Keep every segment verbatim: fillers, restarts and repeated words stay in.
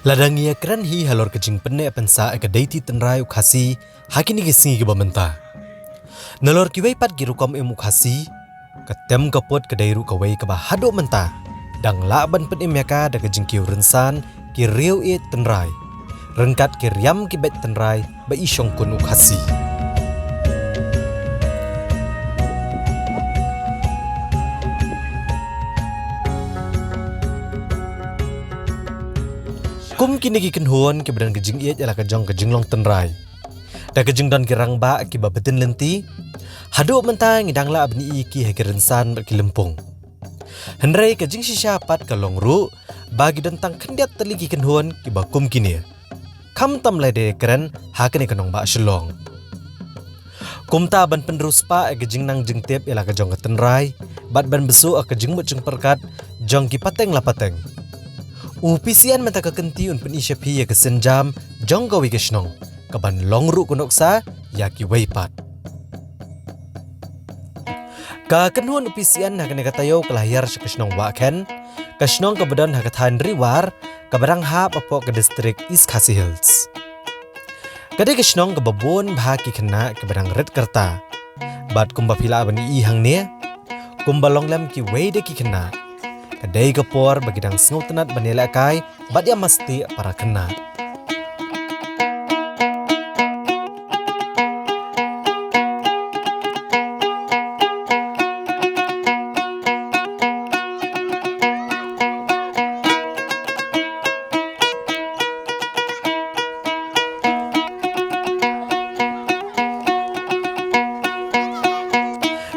Lada ngi ïa kren hi halor ka jingpynneh pynsah ïa ka deiti tynrai u Khasi ha kine ki sngi kiba mynta. Nalor kiwei pat ki rukom im u Khasi, ka tem ka put ka dei ruh kawei kaba haduh mynta dang lah ban pynim ïa ka da ka jingkiew rynsan ki riew ïeit tynrai, ryngkat ki riam ki beit tynrai ba i shongkun u Khasi. Kum kine ki kynhun kiba don ka jingïeit ïa la ka jong ka jinglong tynrai, da ka jingdon ki rangbah kiba btin lynti, haduh mynta ngi dang lah ban ïohi ki ha ki rynsan bad ki lympung. Hynrei ka jingshisha pat ka long ruh ba ki don tang khyndiat tylli ki kynhun kiba kum kine, khamtam lada kren ha kane ka nongbah Shillong. Kumta ban pynriewspah ïa ka jingnang jingtip ïa la ka jong ka tynrai bad ban bsuh ïa ka jingmut jingpyrkhat jong ki pateng la pateng, u P C N mynta ka kynti un pyni sha phi ïa ka sienjam jong kawei ka shnong, kaban long ruh ka nuksa ïa kiwei pat. Ka kynhun u P C N ha kane ka taïew ka la hiar sha ka shnong Wahkhen, ka shnong kaba don ha ka thaiñ Ri War, kaba dang hap hapoh ka distrik East Khasi Hills. Ka dei ka shnong kaba bun bha ki khynnah kiba dang rit ka rta. Bad kumba phi lah ban ïohi hangne, kumba long lem kiwei de ki khynnah, ka dei ka por ba ki dang sngewtynnat ban ïalehkai bad ïa masti para khynnah.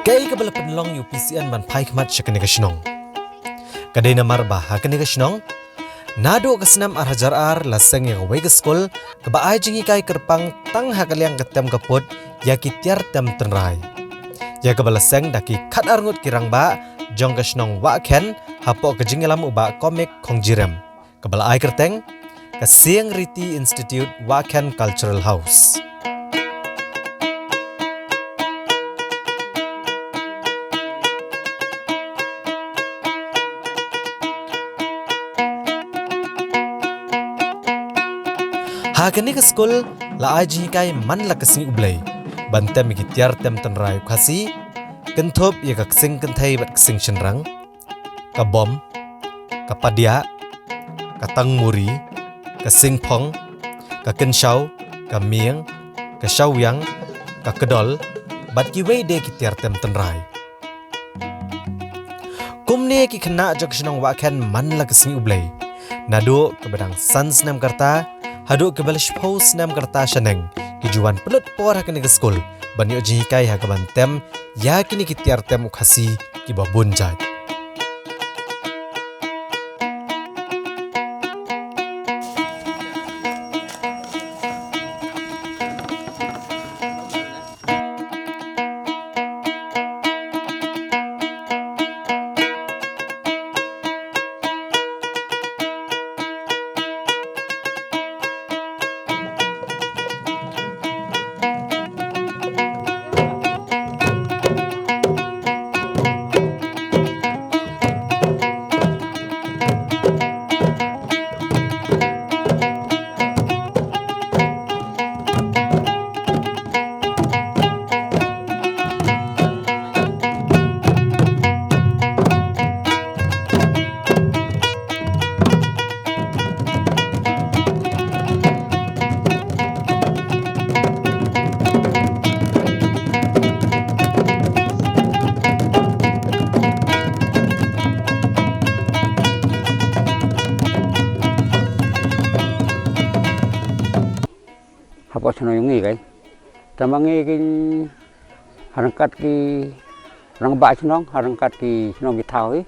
Kaei kaba la pynlong ïa u P C N ban phai khmat sha kane ka shnong? Ka dei namar ba ha kane ka shnong, naduh ka snem ar hajar ar la seng ïa kawei ka skul kaba ai jinghikai kyrpang tang ha ka liang ka tem ka put ïa ki tiar tem tynrai, ïa kaba la seng da ki khatar ngut ki rangbah jong ka shnong Wahkhen hapoh ka jingïalam u Bah Komik Khongjirem, kaba la ai kyrteng ka Sing Riti Institute Wahkhen Cultural House. Ha kane ka skul la ai jinghikai man la ka sngi U Blei ban tem ïa ki tiar tem tynrai u Khasi, kynthup ïa ka ksing kynthei bad ksing shynrang, ka bom, ka padiah, ka tangmuri, ka singphong, ka kynshaw, ka mieng, ka shawiang, ka kdol, bad kiwei de ki tiar tem tynrai. Kumne ki khynnah jong ka shnong Wahkhen man la ka sngi U Blei, naduh kaba dang san snem ka rta haduh kaba la shiphew snem ka rta shaneng, ki ju wan pynlut por ha kane ka skul ban ïoh jinghikai ha kaban tem ïa kine ki tiar tem u Khasi kiba bun jait. Hapoh shnong ïong ngi kai. Tama ngi ki ha ryngkat ki rangbah shnong, ha ryngkat ki shnong ki thaw hi,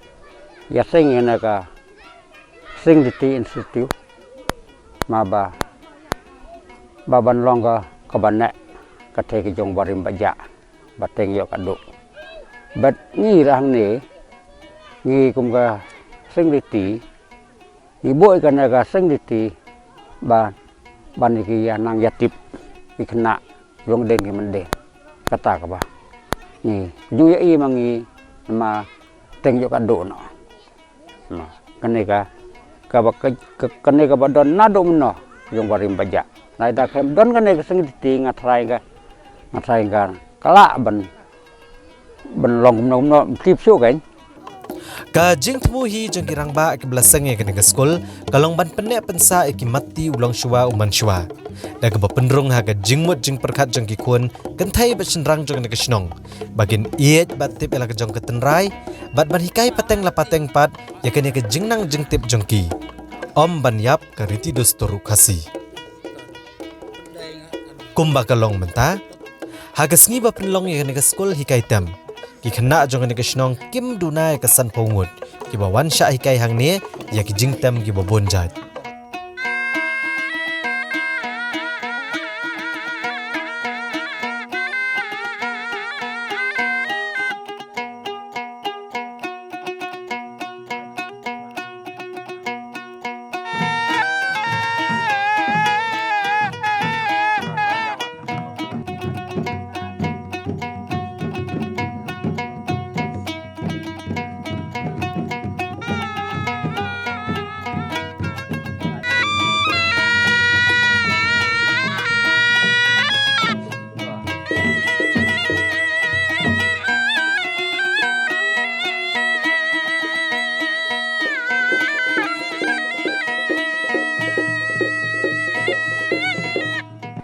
ïa seng ïa na ka Sing Riti Institute. Ma ba, ba ban long ka, ka ban ne, ka thei ki jong barim ba ja, ba teng ïoh ka duk. Bad ngi ra hangne, ngi kum ka Sing Riti, ngi buh ïa kane ka Sing Riti, ba, ban ïa ki ïa nang ïa tip, ki khynnah, jong deng ki mendeng. Kata kaba. Ngi, jong ïa i ma ngi, ma teng ïoh ka duk noh. Ma, kane ka, kaba ka, ka, kane kaba don naduh mynno jong barim bajah. Lada khlem don kane ka Seng Liti nga trai ka, nga trai ka, ka lah ban, ban long kumno kumno, tip shuh kan. Ka jingthmu hi jong ki rangbah kiba la seng ïa kane ka skul ka long ban pynneh pynsah ïa ki matti u longshuwa u manshuwa. Da kaba pynrung ha ka jingmut jingpyrkhat jong ki khun kynthei bad shynrang jong kane ka shnong, ba kin ïeit bad tip ïa la ka jong ka tynrai, bad ban hikai pateng la pateng pat ïa kane ka jingnang jingtip jong ki. Ym ban ïap ka riti dustur u Khasi. Kumba ka long mynta, ha ka sngi ba pynlong ïa kane ka skul hikai tem, ki khynnah jong kane ka shnong kim duna ïa ka sanphew ngut kiba wan shah hikai hangne ïa ki jingtem kiba bun jait.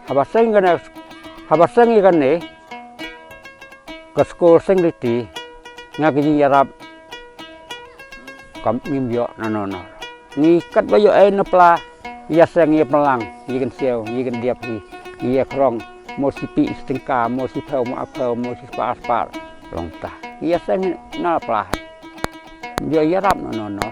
Haba seng kane, haba seng ïa kane ka skul Seng Liti, nga ka jingïarap kam ngim ïoh nano nano. Ngi katba ïoh ei na pla, ïa seng ïa pynlang, ïa kynsiew, ïa kyndiap hi, ïa khrong, mo shi pih shi tyngka, mo shi phew mo ar phew, mo shi spah ar spah, long ta. Ïa seng na pla. Ïoh ïarap nano nano.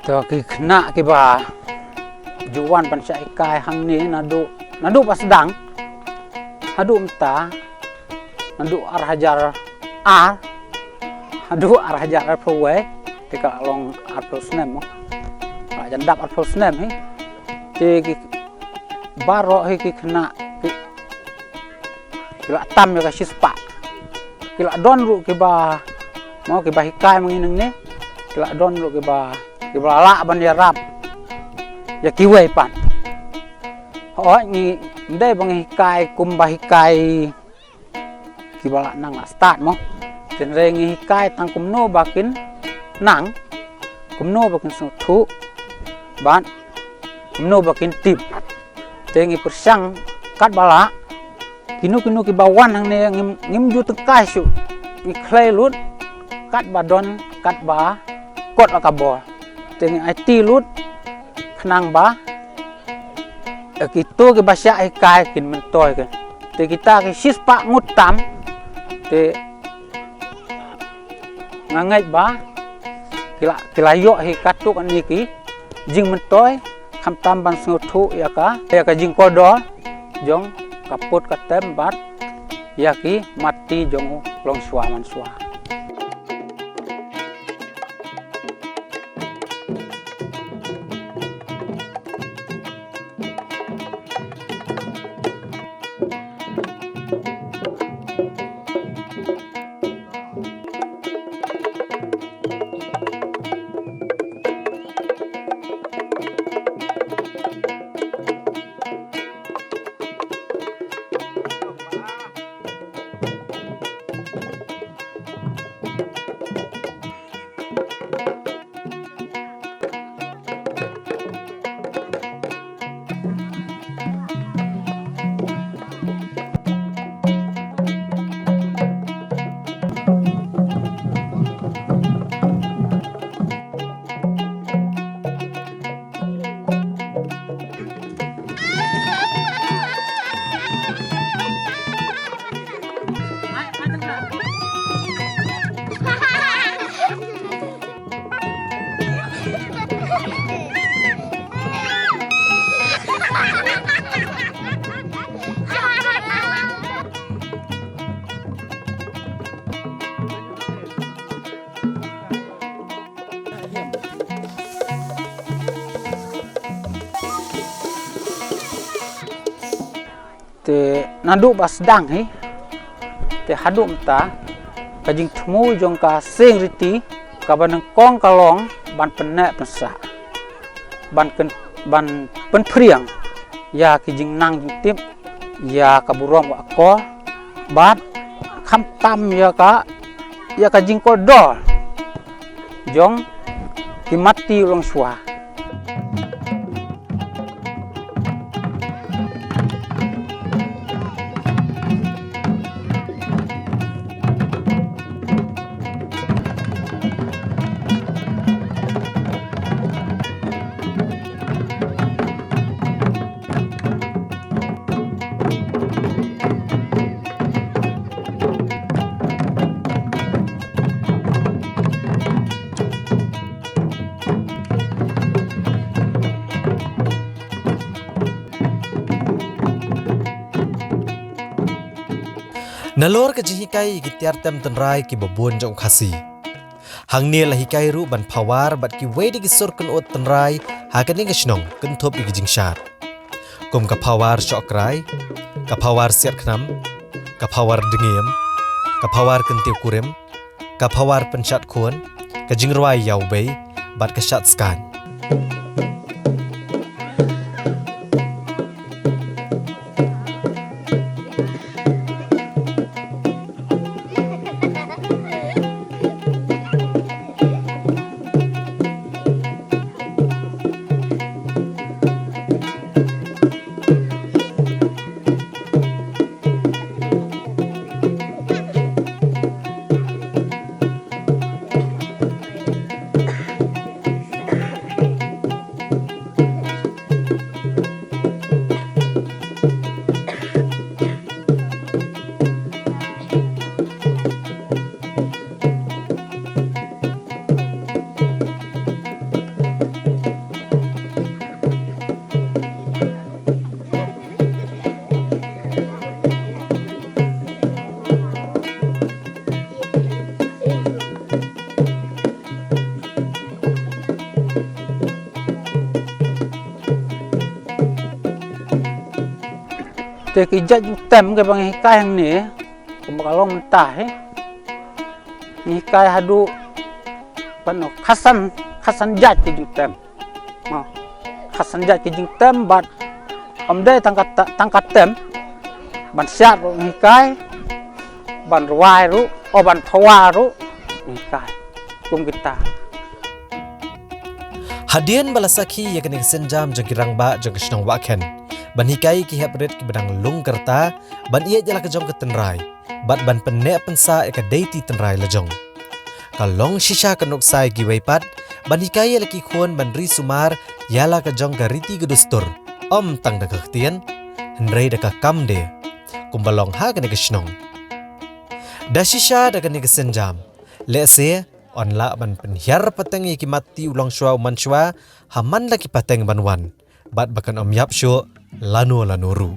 To ki khynnah kiba ju wan ban shah hikai hangne naduh, naduh ba sdang haduh mynta, naduh ar hajar ar haduh ar hajar arphew wei, te ka long arphew snem mo. Ka jan dap arphew snem hi. Te ki baroh hi ki khynnah ki ki la tam ïa ka shispah. Ki la don ruh kiba, mo, kiba hikai ma ngi nangne. Ki la don ruh kiba, kiba la lah ban ïarap ïa kiwei pat. Hooid, ngi ym dei ba ngi hikai kumba hikai kiba la nang la stad mo. Hynrei ngi hikai tang kumno ba kin nang, kumno ba kin sngewthuh bad kumno ba kin tip. Te ngi pyrshang katba lah, kino kino kiba wan hangne ngim, ngim ju tyngkai shuh. Ngi khlei lut katba don, katba kot la ka bor. Te ngi aiti lut khnang ba, eh, kito kiba shah hikai kin myntoi ka. Te kita ki shispah ngut tam, te nga ngeit ba ki la, ki la ïoh hi katto katne ki jingmyntoi, khamtam ban sngewthuh ïa ka, ïa ka jingkordor jong ka put ka tem bad ïa ki matti jong u longshuwa manshuwa. Te naduh ba sdang hi, te haduh mynta, ka jingthmu jong ka Seng Riti kaba nyngkong ka long ban pynneh pynsah, ban kyn-, ban pynphriang ïa ki jingnang jingtip, ïa ka burom ka akor, bad khamtam ïa ka, ïa ka jingkordor jong ki matti u longshuwa. Nalor ka jinghikai ïa ki tiar tem tynrai kiba bun jong u Khasi, hangne la hikai ruh ban phawar bad kiwei de ki sur kynud tynrai ha kane ka shnong, kynthup ïa ki jingshad kum ka phawar shohkrai, ka phawar siat khnam, ka phawar dngiem, ka phawar kyntiew kurim, ka phawar pynshad khun, ka jingrwai ïawbei, bad ka shad skaiñ. Te ki jait jingtem kiba ngi hikai hangne, kumba ka long mynta hi, ngi hikai haduh, pano, khatsan, khatsan jait ki jingtem. Mo, khatsan jait ki jingtem bad ym dei tang ka, tang ka tem, ban shad ruh ngi hikai, ban rwai ruh, o ban phawar ruh ngi hikai. Kum kita. Hadien ba la sakhi ïa kane ka sienjam jong ki rangbah jong ka shnong Wahkhen ban hikai ki hep rit kiba dang lung ka rta ban ïeit ïa la ka jong ka tynrai bad ban pynneh pynsah ïa ka deiti tynrai la jong, ka long shisha ka nuksa ïa kiwei pat ban hikai ïa la ki khun ban ri sumar ïa la ka jong ka riti ka dustur, ym tang da ka ktien, hynrei da ka kam de, kumba long ha kane ka shnong. Da shisha da kane ka sienjam, lehse yn lah ban pynhiar pateng ïa ki matti u longshuwa u manshuwa ha man la ki pateng ban wan, bad ba kan ym ïap shuh lano lano ruh.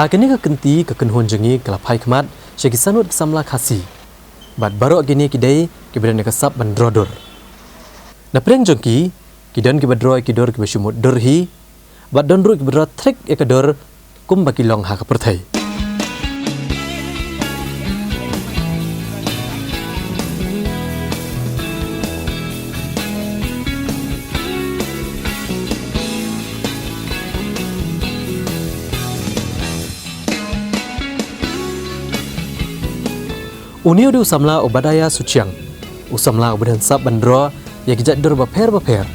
Ha kane ka kynti ka kynhun jong ngi ka la phai khmat sha ki san ngut ki samla Khasi. Bad baroh kine ki dei kiba don ïa ka sap ban draw dur. Na pdeng jong ki, ki don kiba draw ïa ki dur kiba shu mut dur hi, bad don ruh kiba draw thrik ïa ka dur kumba ki long ha ka pyrthei. Une u dei u samla Obadiah Suchiang, u samla uba don sap ban draw ïa ki jait dur bapher bapher.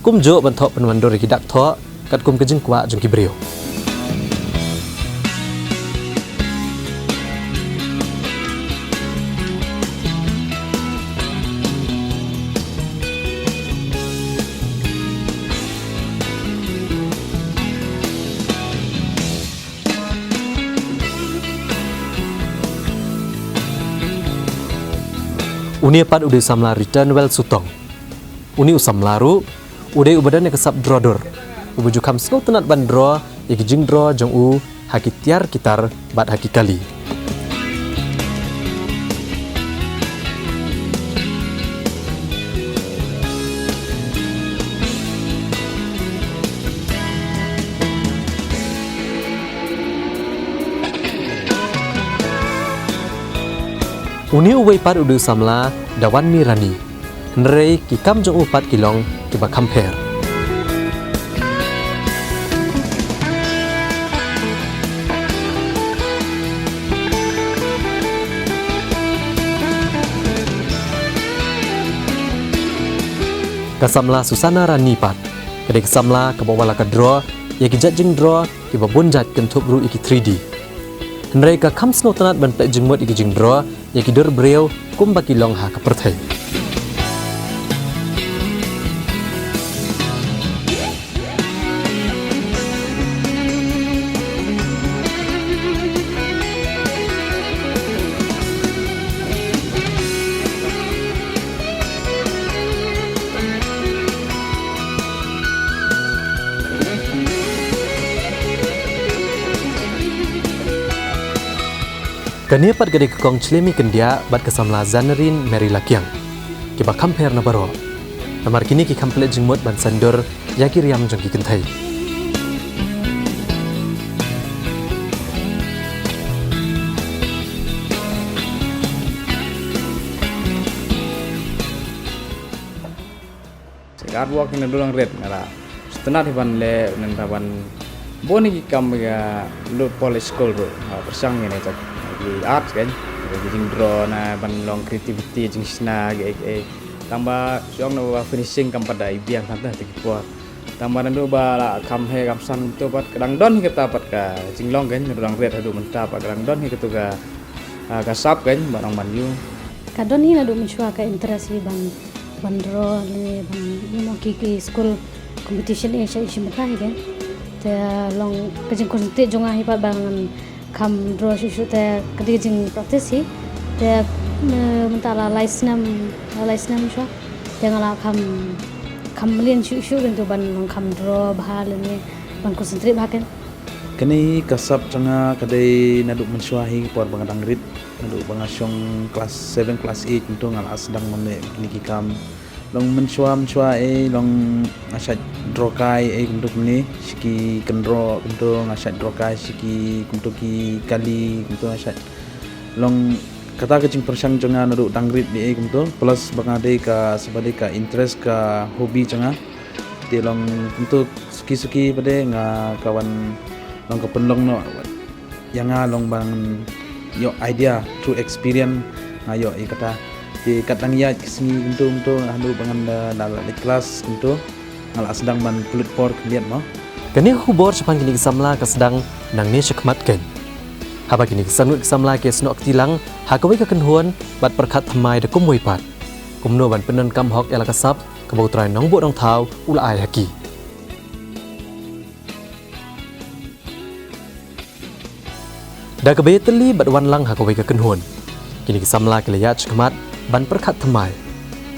Kumjuh ban thoh pynwandur ïa ki dak thoh katkum ka jingkwah jong ki briew. Une pat u dei u samla Return Well Sutong. Une u samla ruh u dei uba don ïa ka sap draw dur, uba ju kham sngewtynnat ban draw ïa ki jingdraw jong u ha ki tiar ki tar bad ha ki kali. Une uwei pat u dei u samla Dawanmi Rani. Hynrei ki kam jong u pat ki long kiba kham pher. Ka samla Susana Rani pat ka dei ka samla kaba wan la ka draw ïa ki jait jingdraw kiba bun jait, kynthup ruh ïa ki three D. Hynrei ka kham sngewtynnat ban peit jingmut ïa ki jingdraw ïa ki dur briew kumba ki long ha ka pyrthei. Kane pat ka dei ka kong Chlemi Kyndiah bad ka samla Zanerin Mary Lakiang, kiba kham pher na baroh. Namar kine ki kham pynleit jingmut ban saiñdur ïa ki riam jong ki kynthei. Ka artwork hi naduh langrit nga la sngewtynnat hi ban leh, nangta ban bun hi ki kam ïa lut pol school ruh, ha, pyrshang ïa ne tak ki art kan, ki jingdraw na ban long creativity, jingshna ki, ki, tang ba shu ong na ba finishing kam pat da i biang tang ta ki por. Tang ba naduh ba la kham heh kham san kumto pat ka dang don hi kata pat ka jinglong kan, naduh langrit haduh mynta pat ka dang don hi katu ka, ah, ka sap kan, ban ong ban ïoh. Ka don hi naduh mynshuwa ka interest hi ban ban draw ne ban ïoh mo ki, ki school competition eh sha i shi mynta hi kan. Te long ka jingconcentrate jong nga hi pat ba ngan kham draw shuh shuh te ka dei ka jingpractice hi. Te, eh, mynta la lai snem, la lai snem shuh. Te nga la kham, kham mlien shuh shuh kan tu ban long kham draw bha lane ban concentrate bha kan. Kane ka sap jong nga ka dei naduh mynshuwa hi por ba nga dang rit, naduh ba nga shong class seven, class eight kumto nga la sdang ban leh kine ki kam. Long mynshuwa mynshuwa eh long nga shait draw kai eh kumto kine, sha ki kynroh kumto nga shait draw kai, sha ki kumto ki kali kumto nga shait. Long kata ka jingpyrshang jong nga naduh dang rit eh kumto, plus ba nga dei ka, sa ba dei ka interest, ka hobby jong nga. Te long kumto suki suki pat nga ka wan long ka pynlong noh ïa nga long ban ïoh idea through experience nga ïoh ïa kata. Te kat dang ïaid ki sngi kumto kumto haduh ba ngan da la leit klas kumto nga la sdang ban pynlut por khyndiat mo. Kane ka khubor shaphang kine ki samla ka sdang nangne shakhmat kein. Haba kine ki san ngut ki samla ki snoh kti lang ha kawei ka kynhun bad pyrkhat thymmai da kumwei pat kumno ban pyndonkam hok ïa la ka sap kaba U Trai Nongbuh Nongthaw u la ai ha ki. Da kaba ïatylli bad wan lang ha kawei ka kynhun, kine ki samla ki la ïaid shakhmat ban pyrkhat thymmai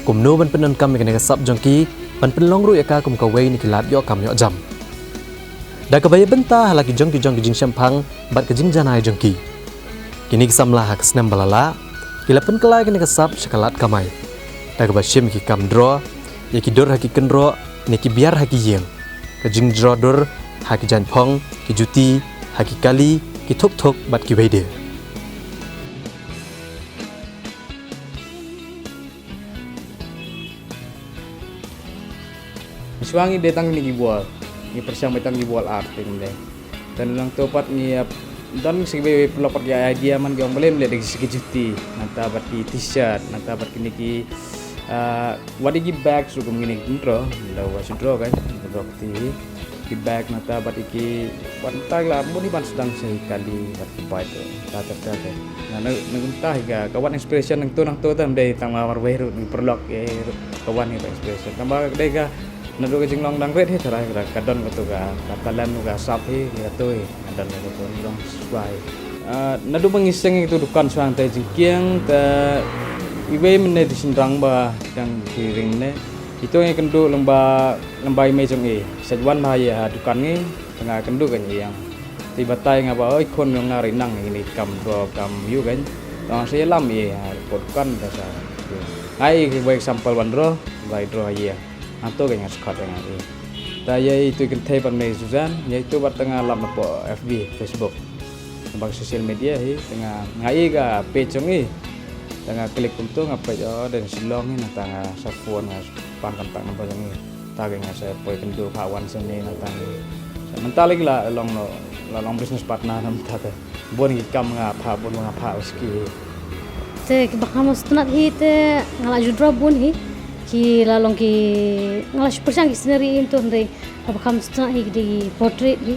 kumno ban pyndonkam ïa kane ka sap jong ki ban pynlong ruh ïa ka kum kawei na ki lad ïoh kam ïoh jam. Da kaba ïa bynta ha la ki jong ki jong ki jingshemphang bad ka jingjanai jong ki. Kine ki samla ha ka snem ba la lah, ki la pynkylla kane ka sap sha ka lad kamai. Da kaba shim ki kam draw, ïa ki dur ha ki kynroh, ne ki biar ha ki ïing. Ka jingjraw dur, ha ki jaiñphong, ki juti, ha ki kali, ki thuk thuk bad kiwei de. Shuwa ngi dei tang kine ki ball. Ngi pyrshang beit tang ki ball art te kumne. Te nangta pat ngi ap, don sa kiwei wei paralok pat ki idea man ki ong balei ym leh da ki sa ki juti, nangta bad ki t-shirt, nangta bad kine ki, ah, wat ïa ki bag shu kum kine ki draw, la wa shu draw kan, draw kti hi. Ki bag nangta bad ïa ki, wat nangta la mut hi ban sdang sa hi kali bad ki bike. Ta ta ta ta. Na na na kumta hi ka, ka wan inspiration nangto nangto ta ym dei tang marwei ruh, ngi paralok eh ruh ka wan hi ka inspiration. Tang ba ka dei ka, naduh ka jinglong dang rit hi tharai ka, ka don kato ka, ka talent ka sap hi, hi kato hi, ka don kato ngi long shuwa hi. Ah, naduh ba ngi seng ïa kato dukan shuwa te jingkieng te iwei mynne te shynrang ba dang ki ring ne. Ito ngi kynduh lyngba, lyngba i mei jong i. Sa wan ba ïa ha dukan ngi, te nga kynduh ka ngi ïang. Te i batai nga ba, oi khun jong nga ri nang ïa kine kam draw kam ïu kan. Te nga sa ïalam ïa ha pud dukan te sa. Nga ïa ki wei sample wan draw, wan draw ïa. Hangto ka nga sa khot ïa nga ïa. Te ïa itu i kynthei ban mei Suzanne, ïa itu bad te nga lap na poh F B, Facebook. Bad social media hi, te nga, nga ïa ka page jong i. Te nga click kumto nga peit, oh, dei na Shillong hi, nangta nga sa phone nga pan contact number jong i. Ta ka nga sa poi kynduh phah wan sini nangta ngi. Sa mynta lagi la long lo, la long business partner na mynta te. Bun ki kam nga phah, bun nga phah whisky. Te kiba kham sngewtynnat hi te nga la ju draw bun hi. Ki la long ki, nga la shu pyrshang ki scenery hi to hynrei kiba kham sngewtynnat hi ki dei ki portrait hi.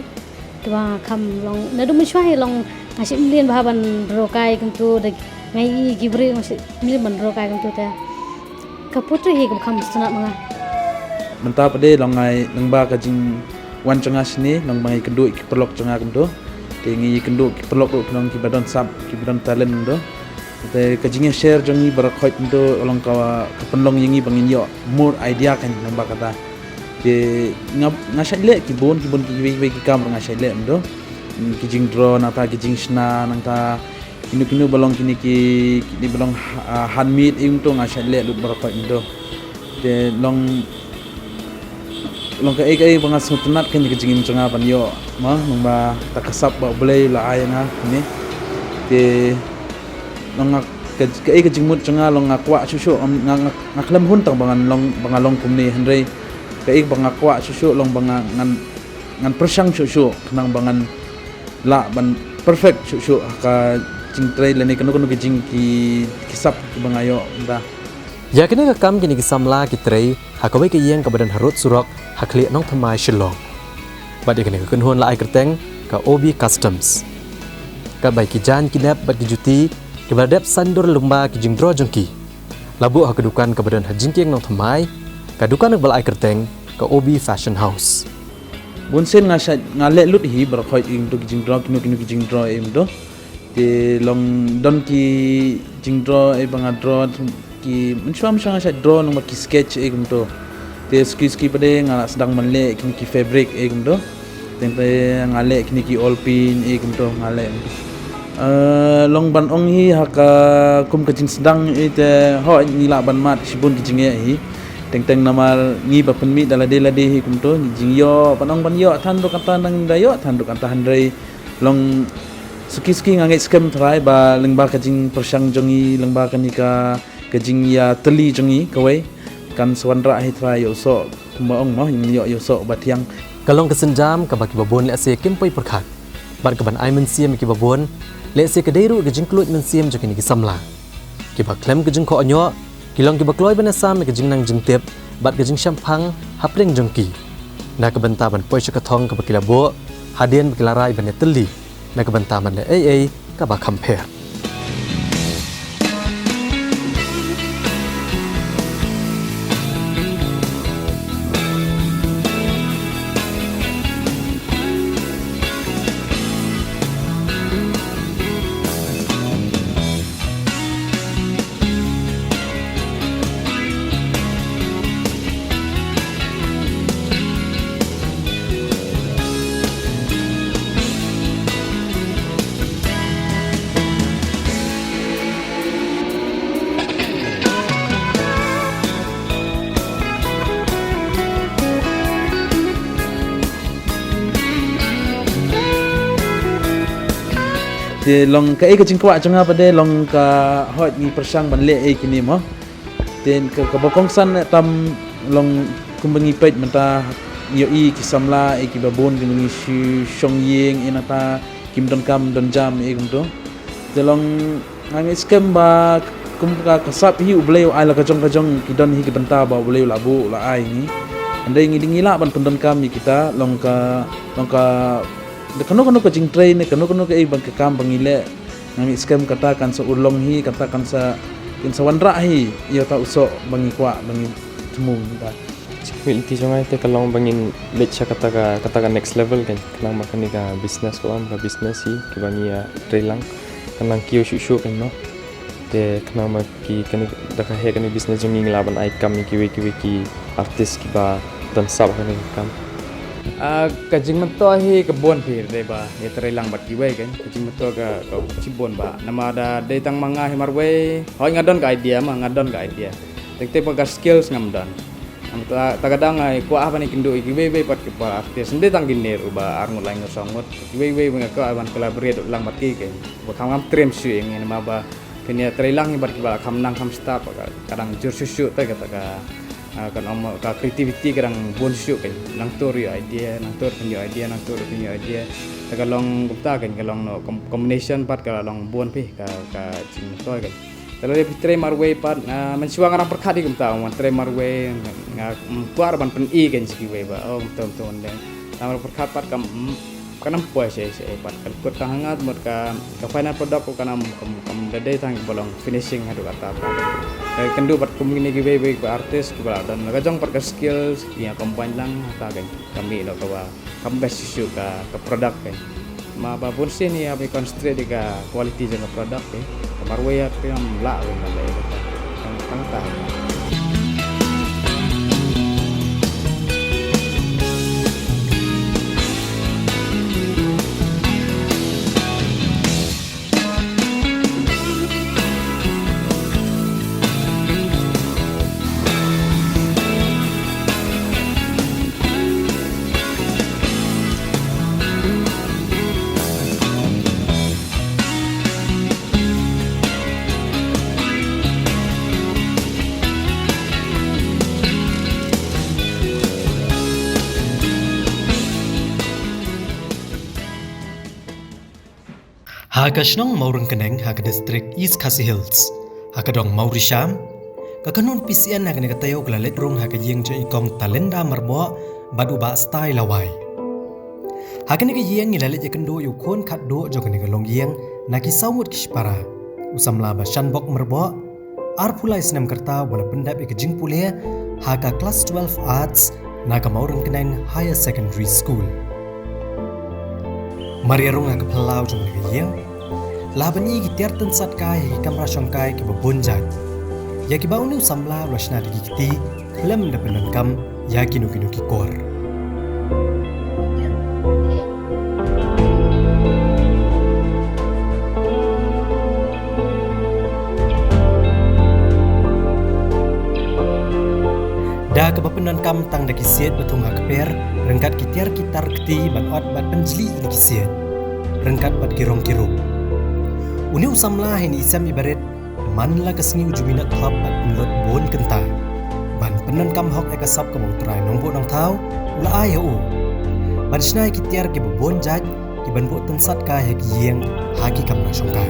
Te ba nga kham long, naduh mynshuwa hi long nga shait mlien bha ban draw kai kumto, da nga i ki briew nga shait mlien ban draw kai kumto te. Ka portrait hi kaba kham sngewtynnat ma nga. Mynta pat de long nga i lyngba ka jingwan jong nga shane, long ba nga i kynduh ki paralok jong nga kumto. Te ngi i kynduh ki paralok ruh ki long kiba don sap, kiba don talent kumto. Te ka jingïashare jong ngi baroh khoit kumto long ka, ka pynlong ïa ngi ba ngin ïoh more idea kan lyngba kata. Te nga, nga shait leh ki bun, ki bun ki wei, wei ki kam ruh nga shait leh kumto. Ki jingdraw nangta ki jingshna nangta kino kino ba long kine ki, kine ba long ha-, ah, handmade ïa kumto nga shait leh lut baroh khoit kumto. Te long, long kaei kaei ba nga sngewtynnat kane ka jingim jong nga ban ïoh, ma, nangba ta ka sap ba U Blei u la ai ïa nga kane. Te long nga ka, kaei ka jingmut jong nga long nga kwah shuh shuh, nga, nga, nga khlem hun tang ba ngan long, ba nga long kumne hynrei kaei ba nga kwah shuh shuh long ba nga ngan, ngan pyrshang shuh shuh khnang ba ngan lah ban perfect shuh shuh ha ka jingtrei lane kano kano ka jing ki, ki sap kiba nga ïoh mynta. Ïa kane ka kam kine ki samla ki trei ha kawei ka ïing kaba don harud surok ha khlieh Nongthymmai Shillong. Bad ïa kane ka kynhun la ai kyrteng ka O B Customs. Katba ïa ki jaiñ ki nep bad ki juti kiba la dep saiñdur lyngba ki jingdraw jong ki. La buh ha ka dukan kaba don ha jingkieng Nongthymmai, ka dukan kaba la ai kyrteng ka O B Fashion House. Bun sien nga shait, nga leh lut hi baroh khoit ïa kito ki jingdraw, kino kino ki jingdraw ïa kito. Te long don ki jingdraw ïa ba nga draw ki mynshuwa mynshuwa nga shait draw nangba ki sketch ïa kumto. Te suki suki pat de nga la sdang ban leh kine ki fabric ïa kumto. Teng te nga leh kine ki olpin ïa kumto nga leh. Eh, long ban ong hi ha ka kum ka jingsdang ïa te ho ngi lah ban mad shibun ki jingeh hi. Teng teng namar ngi ba pynmih da lade lade hi kumto, jingïoh, ban ong ban ïoh than ruh kata nang da ïoh than ruh kata hynrei long suki suki nga ngeit skhem trai ba lyngba ka jingpyrshang jong ngi, lyngba kane ka, ka jingïatylli jong ngi kawei kan sa wanrah hi trai ïa u soh, kumba ong mo, ïoh ïa u soh ba thiang. Ka long ka sienjam kaba kiba bun lehse kim poi pyrkhat. Bad kaban ai mynsiem ïa kiba bun, lehse ka dei ruh ka jingkylluid mynsiem jong kine ki samla. Kiba khlem ka jingkhoh ñiuh, ki long kiba kloi ban ïasam ïa ka jingnang jingtip bad ka jingshemphang hapdeng jong ki. Na ka bynta ban poi sha ka thong kaba ki la buh, hadien ba ki la rai ban ïatylli na ka bynta ban leh ei ei kaba kham pher. Te long kaei ka jingkwah jong nga pat de long ka hoi ngi pyrshang ban leh ei kine mo. Te ka, kaba kongsan tam long kumba ngi peit mynta ïohi ki samla ei kiba bun kiba ngi shu shong ïing ei nangta kim don kam don jam ei kumto. Te long nga ngeit skhem ba kum ka, ka sap hi U Blei u ai la ka jong ka jong ki don hi ki bynta ba U Blei u la buh u la ai ngi. Hynrei ngi dei ngi lah ban pyndonkam ïa kita long ka, long ka da kano kano ka jingtrei ne kano kano kaei ba ka kam ba ngi leh. Nga ngeit skhem kata kan sa urlong hi, kata kan sa, kan sa wanrah hi ïa uta u soh ba ngi kwah ba ngi thmu mynta. Jingkwah lynti jong nga te ka long ba ngin leit sha kata ka, kata ka next level kan. Khnang ba kane ka business ka long ka business hi kiba ngi ïa trei lang. Kan nang kiew shuh shuh kan mo. Te khnang ba ki kane da ka heh kane business jong ngi ngi lah ban ai kam ïa kiwei kiwei ki artist kiba don sap ha kane ka kam. Ah, ka jingmyntoi hi ka bun phi dei ba ïa trei lang bad kiwei kan. Ka jingmyntoi ka, ka shibun ba. Namar da dei tang ma nga hi marwei. Hoi nga don ka idea ma nga don ka idea. Teng teng ba ka skills ngam don. Namar ta, ta ka dang ai kwah ban ïakynduh ïa kiwei wei bad kiba artist. Ym dei tang kine ruh ba ar ngut lai ngut saw ngut. Kiwei wei ba nga kwah ban collaborate lang bad ki kan. Ba kham ngam trem shuh ïa ngi namar ba phin ïa trei lang bad kiba kham nang kham stad ba ka, ka dang jur shuh shuh te kata ka, ah, kan ong ka creativity ka dang bun shuh kan. Nangta ruh ïoh idea, nangta ruh phin ïoh idea, nangta ruh phin ïoh idea. Te ka long kumta kan ka long no com-, combination pat ka long bun phi ka, ka jingmyntoi kan. Te lada phi trei marwei pat, ah, mynshuwa nga dang pyrkhat hi kumta, wan trei marwei nga, nga, mm, kwah ban pyni kan sha kiwei ba. Oh, kumta kumta wan dang. Tang pyrkhat pat kam, mm, Kan ym poi shisha pat kan kut tang hangne mut ka, ka final product ruh kan ym, kam, kam da dei tang ba long finishing haduh katta pat. Ka kynduh pat kum kine kiwei kiwei ba artist kiba la don la ka jong pat ka skills ki ïa combine lang hata kan ka mih noh kaba kam best shisha ka, ka product kan. Ma ba bun sien ïa ba concentrate ïa ka quality jong ka product kan. Ka marwei ïa ka ym lah wei ngan leh ïa ka tang tang. Ha ka shnong Mawryngkneng ha ka district East Khasi Hills, ha ka dong Mawrysham, ka kynhun P C N ha kane ka taïew ka la leit rung ha ka ïing jong i Kong Talinda Myrboh bad u Bah Stai Lawai. Ha kane ka ïing ngi la leit ïakynduh ïa u khun khatduh jong kane ka longïing na ki saw ngut ki shipara, u samla Bashanbok Myrboh, arphew lai snem ka rta, ba la pyndep ïa ka jingpule ha ka Class twelve Arts na ka Mawryngkneng Higher Secondary School. Mar ïarung ha ka phyllaw jong kane ka ïing, la ban i ki tiar tynsat kai ha ki kamra shongkai kiba bun jait, ïa kiba une u samla u la shna da ki kti khlem da pyndonkam ïa kino kino ki kor. Da kaba pyndonkam tang da ki siej ba thung ha kper, ryngkat ki tiar ki tar kti ban ot bad pynjlih ïa ki siej, ryngkat bad ki rong ki rup. Une u samla ha ine i sem i barit, man la ka sngi u ju minot thop bad pynlut bun kynta. Ban pyndonkam hok ïa ka sap kaba U Trai Nongbuh Nongthaw u la ai ha u, ban shna ïa ki tiar kiba bun jait, kiban buh tynsat kai ha ki ïing, ha ki kamra shongkai.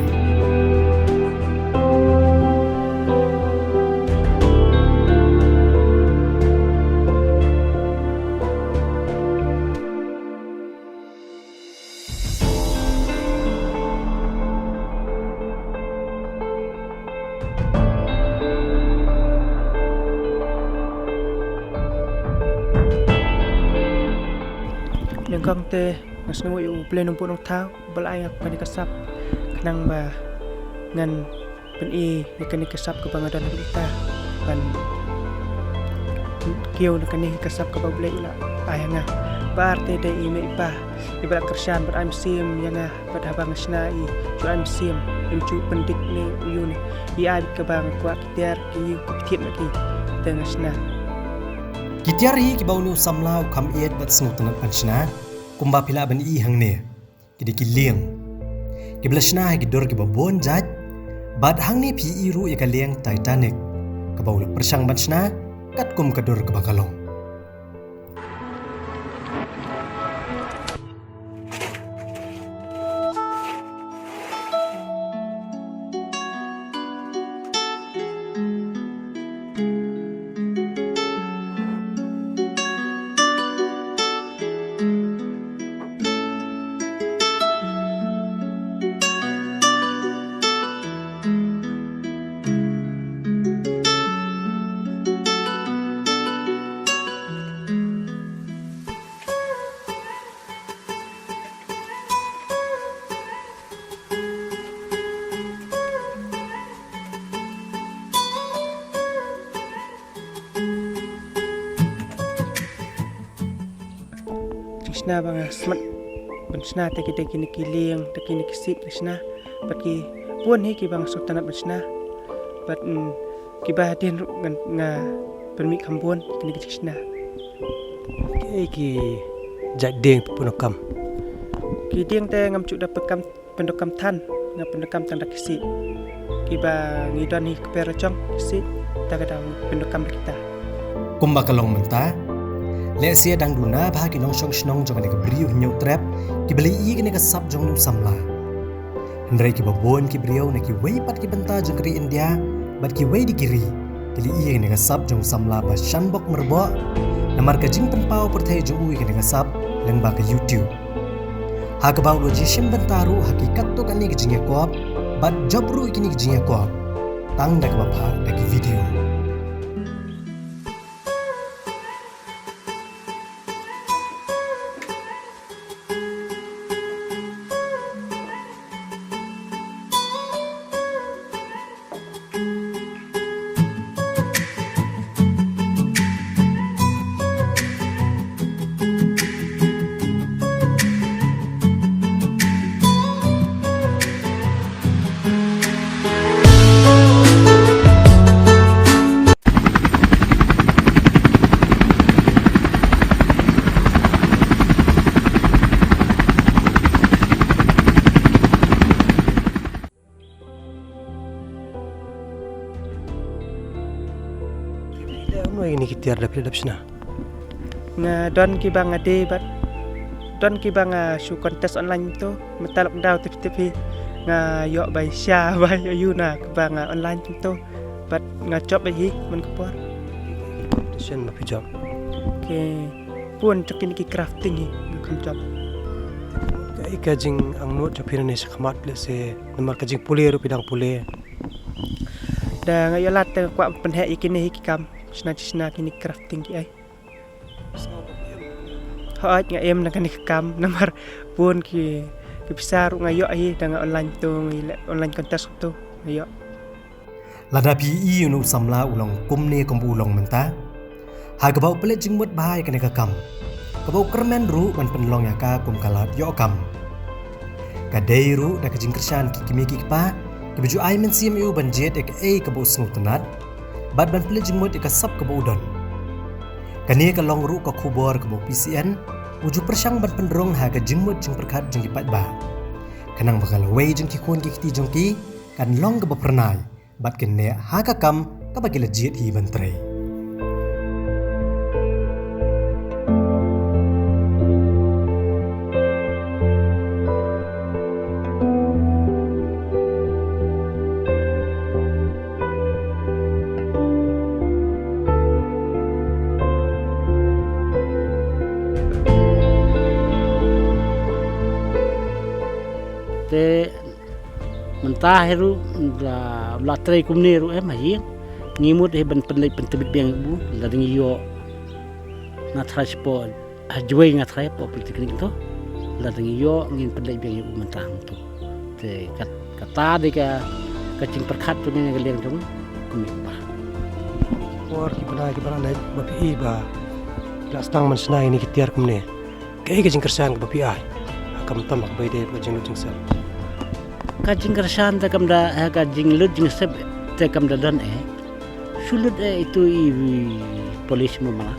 Nyngkong te nga sngewnguh ïa U Blei Nongbuh Nongthaw ba la ai nga kane ka sap, khnang ba ngan pyni ïa kane ka sap kaba nga don ha ka bynta ban kiew na kane ka sap kaba U Blei u la ai ha nga. Ba ar te dei i mei i pa iba la kyrshan bad ai mynsiem ïa nga, bad haba nga shna i ju ai mynsiem, im ju pyndik ne u ïu ne i ai bad kaba nga kwah ki tiar ki ïu ki thied na ki te nga shna. Ki tiar hi kiba une u samla u kham ïeit bad sngewtynnat ban shna, kumba phi lah ban i hangne. Ki dei ki lieng. kiba la shna ha ki dur kiba bun jait, bad hangne phi ïohi ruh ïa ka lieng Titanic, kaba u la pyrshang ban shna katkum ka dur kaba ka long. Jingshna ba nga smat ban shna te ki dei kine ki lieng, te kine ki sip te shna. Bad ki bun hi kiba nga sngewtynnat ban shna. Bad, mm, kiba hadien ruh nga, nga pynmih kham bun kine ki jingshna. Ki, ki jait dieng phi pyndonkam? Ki dieng te ngam ju da pyndonkam, pyndonkam than, nga pyndonkam tang da ki sip. Kiba ngi don hi kper jong ki sip, te ka dang pyndonkam da kita. Kumba ka long mynta, lehse dang duna bha ki nongshong shnong jong kane ka Bri U Hynñiewtrep kiba la ïohi ïa kane ka sap jong u samla. Hynrei kiba bun ki briew na kiwei pat ki bynta jong ka ri India bad kiwei de ki ri, ki la ïohi ïa kane ka sap jong u samla ba shanbok myrboh, namar ka jingpynpaw pyrthei jong u ïa kane ka sap lyngba ka YouTube. Ha kaba u la ju shim bynta ruh ha ki katto katne ki jingïakop, bad jop ruh ïa kine ki jingïakop tang da kaba phah da ki video. Ïa kine ki tiar da phi la dep shna? Nga don kiba nga die bad don kiba nga shu contest online to, mynta lockdown tip tip hi nga ïoh bai sha bai ayu na kiba nga online to bad nga jop bai hi man ka por. Competition ma phi jop? Ki bun jong kine ki crafting hi nga kham jop. Kaei ka jingangnud jong phi nangne shakhmat, lehse namar ka jingpule ruh phi dang pule? Da nga ïoh lad te nga kwah pynheh ïa kine hi ki kam shna shna kine crafting ki ai. Hooid nga im na kane ka kam namar bun ki, ki pisa ruh nga ïoh hi da nga online to, nga leh online contest to nga ïoh. Lada phi ïohi ïa une u samla u long kumne kumba u long mynta, ha kaba u pynleit jingmut bha ïa kane ka kam, kaba u kyrmen ruh ban pynlong ïa ka kum ka lad ïoh kam. Ka dei ruh da ka jingkyrshan ki kmie ki kpa kiba ju ai mynsiem ïa u ban jied ïa kaei kaba u sngewtynnat bad ban pynleit jingmut ïa ka sap kaba u don. Kane ka long ruh ka khubor kaba u P C N u ju pyrshang ban pynrung ha ka jingmut jingpyrkhat jong ki paidbah, khnang ba ka lawei jong ki khun ki kti jong ki kan long kaba phyrnai bad kin neh ha ka kam kaba ki la jied hi ban trei. Te mynta hi ruh la, la trei kumne ruh em ha ïing. Ngi mut hi ban pynleit pyntbit biang ïa u, lada ngi ïoh nga tharai shapoh, ha Jowai nga tharai hapoh Polytechnic to, lada ngi ïoh ngin pynleit biang ïa u mynta hangto. Te kat, kata dei ka, ka jingpyrkhat jong ngi na ka liang jong u kmie kpa. Por kiba na, kiba na ba phi i ba la sdang ban shna ïa kine ki tiar kumne, kaei ka jingkyrshan kaba phi ai? Khamtam ha kaba ïadei bad ka jinglut jingsep. Ka jingkyrshan te kam da, eh, ka jinglut jingsep te kam da don eh. Shu lut eh itu i polish mo mala.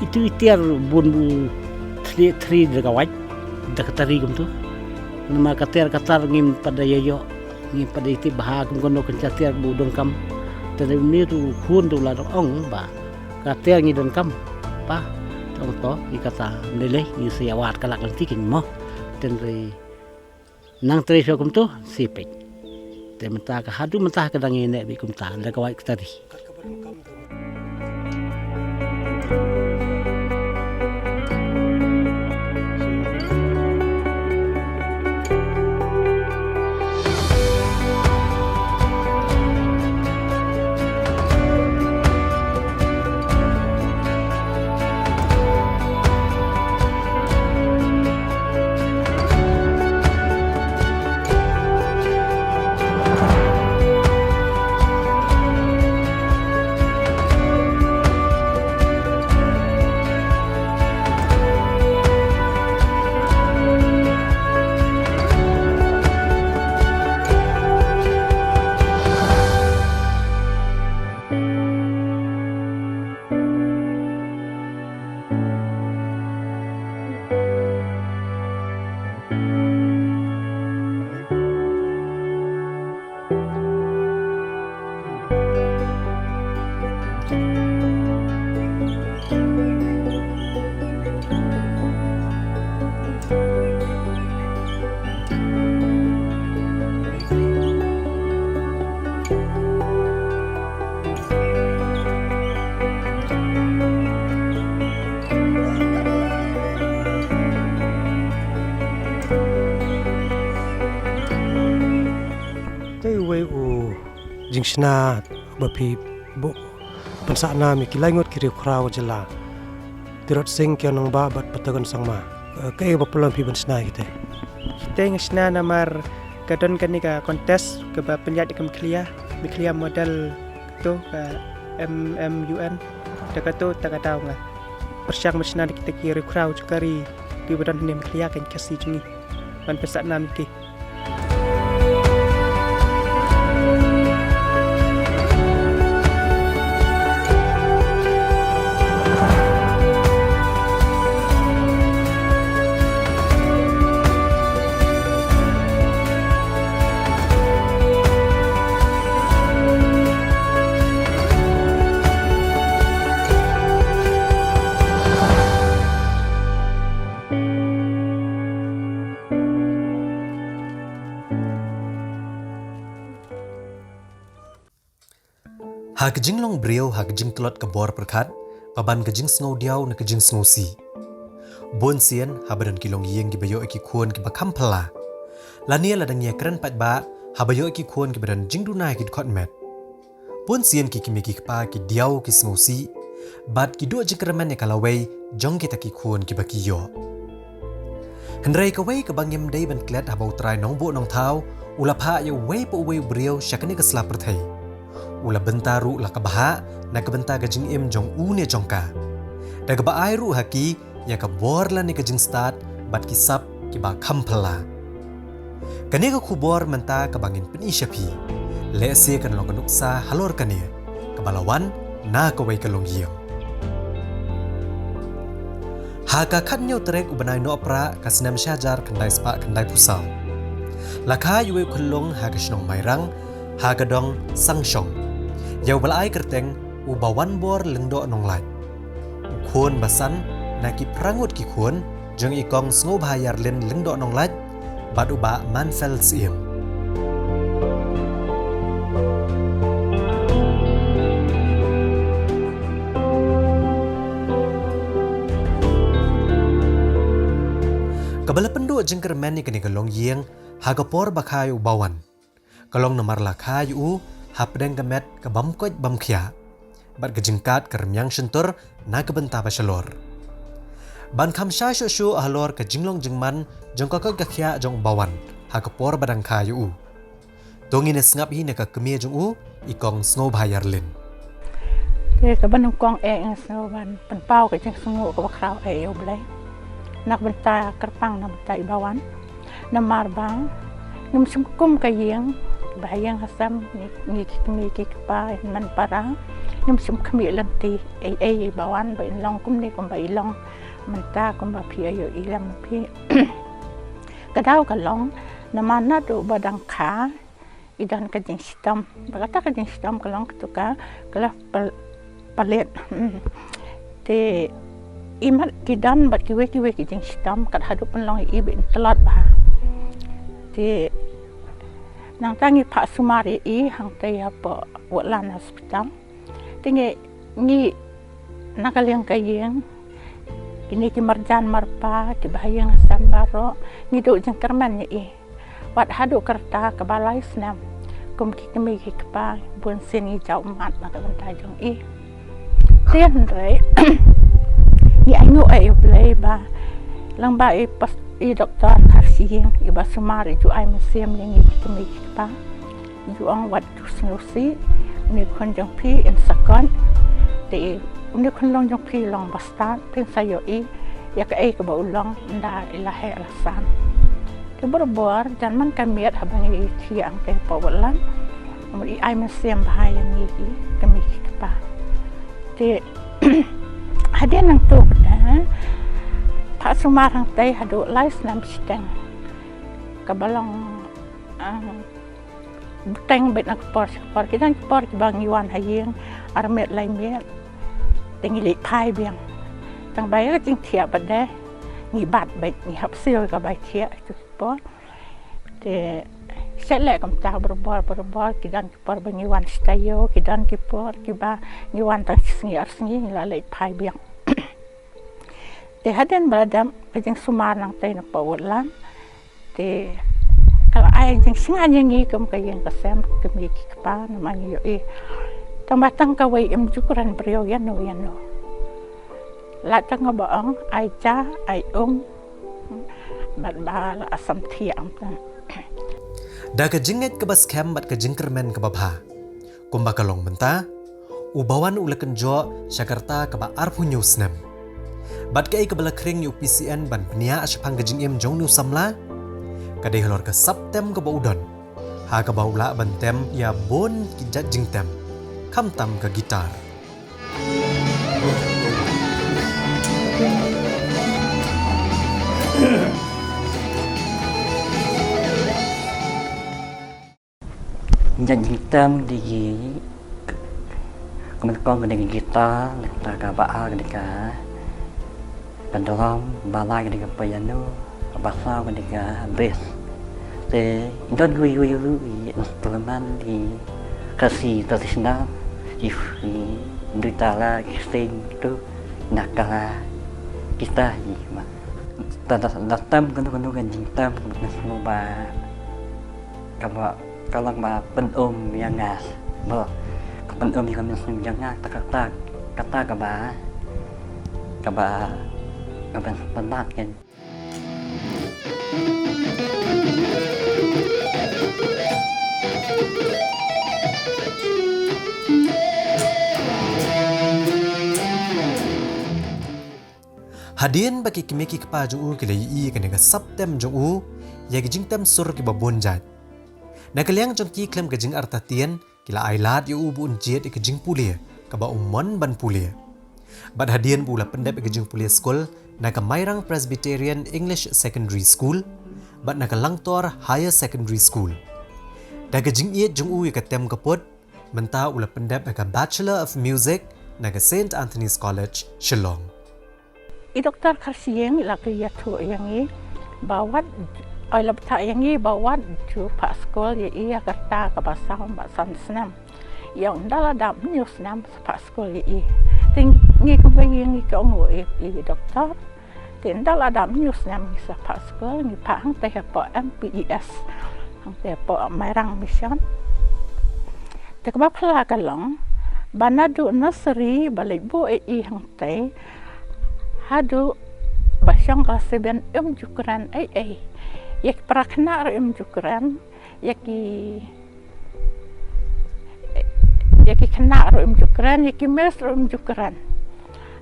Itu i tiar bun bu thli thri da ka wait da ka tari kumtu. Namar ka tiar ka tar ngim pat da ïoh, ngim pat da ithuh bha kum kano kan sha tiar ba u donkam. Te da une u khun te u la ong ba ka tiar ngi donkam. Pa, te ong to, ïa kata, ym lei lei, ngi sa ïa wad ka lak lynti kein mo. Te hynrei nang trei shuwa kumto, sa peit. Te mynta ka haduh mynta ka dang ïa neh beit kumta, lada ka wad ka tari. Te uwei u jingshna ba phi buh pynsah nam ïa ki lai ngut ki riewkhraw jylla, Tirot Sing Kiang Nangbah bad Patagon Sangma. Kaei ba pynlong phi ban shna ïa kite? Kite nga shna namar ka don kane ka contest kaba pynïaid da ka Meghalaya, Meghalaya Model, kato ka M M U N. Da kato ta ka daw nga pyrshang ban shna da kita ki riewkhraw jong ka ri kiba don hangne Meghalaya, ka Khasi jong ngi, ban pynsah nam ïa ki. Ha ka jinglong briew, ha ka jingtlot ka bor pyrkhat, paban ka jingsngew diaw na ka jingsngew sih. Bun sien, haba don ki longïing kiba ïoh ïa ki khun kiba kham phylla. Lane lada ngi ïa kren paidbah, haba ïoh ïa ki khun kiba don jingduna ha ki dkhot met. Bun sien ki kmie ki kpa ki diaw ki sngew sih, bad ki duh jingkyrmen ïa ka lawei jong kita ki khun kiba ki ïoh. Hynrei kawei kaba ngim dei ban klet haba U Trai Nongbuh Nongthaw u la phah ïa uwei pa uwei u briew sha kane ka sla pyrthei. U la bynta ruh la ka bhah na ka bynta ka jingim jong u ne jong ka, da kaba ai ruh ha ki ïa ka bor lane ka jingstad bad ki sap kiba kham phylla. Kane ka khubor mynta kaba ngin pyni sha phi, lehse kan long ka nuksa halor kane kaba la wan na kawei ka longïing. Ha ka khathynñiew tarik u bnai Nohprah ka snem shihajar khyndai spah khyndaiphew saw, la kha ïa uwei u khyllung ha ka shnong Mairang, ha ka dong Sangshong, ïa uba la ai kyrteng u Bawanbor Lyngdoh Nonglait. U khun ba san na ki phra ngut ki khun jong i Kong Sngewbha Ïarlin Lyngdoh Nonglait bad u Bah Mansel Syiem. Kaba la pynduh jingkyrmen ïa kane ka longïing ha ka por ba kha ïa u Bawan, ka long namar la kha ïa u hapdeng ka met ka bym koit bym khiah, bad ka jingkad ka rmiang shyntur na ka bynta ba shalor. Ban kham shai shuh shuh halor ka jinglong jingman jong ka koit ka khiah jong u Bawan ha ka por ba dang kha ïa u, to ngin ïa sngap hi na ka kmie jong u, i Kong Sngewbha Ïarlin. Te kaba nyngkong eh nga sngew ban pynpaw ka jingsngewnguh kaba khraw eh ïa U Blei na ka bynta kyrpang na ka bynta i Bawan. Namar ba ngim shym kum ka ïing, ba ha ïing ha sem ngi, ngi ki kmie ki kpa, hynmen para, ngim shym khmih lynti ei ei ïa i Bawan ba in long kumne kumba i long mynta, kumba phi ïohi lem phi. Ka daw ka long namar naduh ba dang kha i don ka jingshitom. Ba kata ka jingshitom ka long katu ka, ka la pal-, palit. Hmm. Te i mat ki don bad kiwei kiwei ki jingshitom, kat haduh pynlong i ba in tlot bha. Te nangta ngi phah sumar ïa i hangtei hapoh Woodland Hospital. Te ngi, ngi na ka liang ka ïing, kine ki marjan marpa, ki ba ha ïing ha sem baroh, ngi duh jingkyrmen ïa i. Wat haduh katta kaba lai snem, kum ki kmie ki kpa, bun sien ngi jaw ummat na ka bynta jong i. Te hynrei ngi ainguh ïa U Blei ba lyngba i pas-, i doktor Kharshiing, i ba sumar, i ju ai mynsiem ïa ngi ki kmie ki kpa. Ju ong wat ju sngewsih, une u khun jong phi in sa kot. Te une u khunlung jong phi long bastad, phin sa ïohi ïa kaei kaba u long ynda i la heh la san. Te barabor jan man ka miet haba ngi thiah hangtei hapoh Woodland, i ai mynsiem bha ïa ngi ki kmie ki kpa. Te hadien nangta, eh, phah sumar hangtei haduh lai snem shiteng, kaba long, ah, bteng beit na ka por sha ka por. Ki don ki por kiba ngi wan ha ïing ar miet lai miet, te ngi leit phai biang. Tang ba ïa ka jingthiah pat de ngi bat beit, ngi hap siew ïa ka bai thiah ïa ki por. Te shet leh kumta barabor barabor, ki don ki por ba ngi wan shi taïew, ki don ki por kiba ngi wan tang shi sngi ar sngi ngi la leit phai biang. Te hadien ba la dep ka jingsumar nangtei napoh Woodland, te ka la ai jingsngaid ïa ngi kum ka ïing ka sem, ki kmie ki kpa, namar ngi ïohi tang ba tang kawei, im ju kren briew ïano ïano. Lada tang kaba ong ai ja, ai um, bad ba la sam thiah ong tang. Da ka jingngeit kaba skhem bad ka jingkyrmen kaba bha, kumba ka long mynta, u Bawan u la kynjoh sha ka rta kaba arphew hynñiew snem. Bad kaei kaba la khring ïa u P C N ban bniah shaphang ka jingim jong une u samla, ka dei halor ka sap tem kaba u don, ha kaba u lah ban tem ïa bun ki jait jingtem, khamtam ka guitar. Jait jingtem dei ki, kumne kong ka dei ka guitar, ka ba ar ka dei ka, ka drum, ba lai ka dei ka piano, ka ba saw ka dei ka bass. Te don kiwei kiwei ki instrument ki Khasi traditional, ki, ki duitara, ki seng tu, na ka guitar ki ma. Te da, da tem kano kano ka jingtem, kano kano ba, kaba, ka long ba pynum ïa nga. Ba ka pynum ïa nga, pynum ïa nga, kata, kata, kata kaba, kaba, kaba pynbna kan. Hadien ba ki kmie ki kpa jong u ki la ïohi ïa kane ka sap tem jong u ïa ki jingtem sur kiba bun jait. Na ka liang jong ki khlem ka jingartatien, ki la ai lad ïa u ba un jied ïa ka jingpule kaba u mon ban pule. Bad hadien ba u la pyndep ïa ka jingpule skul na ka Mairang Presbyterian English Secondary School bad na ka Langtor Higher Secondary School. Da ka jingïeit jong u ïa ka tem ka pud, mynta u la pyndep ïa ka Bachelor of Music na ka Saint Anthony's College, Shillong. I Doktor Kharshiing i la kyrpad ïa ngi ba wat, oi, la bthah ïa ngi ba wat ju phah skul ïa i ïa ka rta kaba saw bad san snem. Ïa ynda la dap hynñiew snem sa phah skul ïa i. Te ngi kumba ïa ngi ka ong ïa i doktor. Te ynda la dap hynñiew snem ngi sa phah skul, ngi phah hangtei hapoh M P E S, hangtei hapoh Mairang Mission. Te kaba phylla ka long ba naduh nursery ba leit buh ïa i hangtei haduh ba shong klas seven im ju kren ei ei. Ïa ki para khynnah ruh im ju kren, ïa ki, ïa ki khynnah ruh im ju kren, ïa ki miss ruh im ju kren.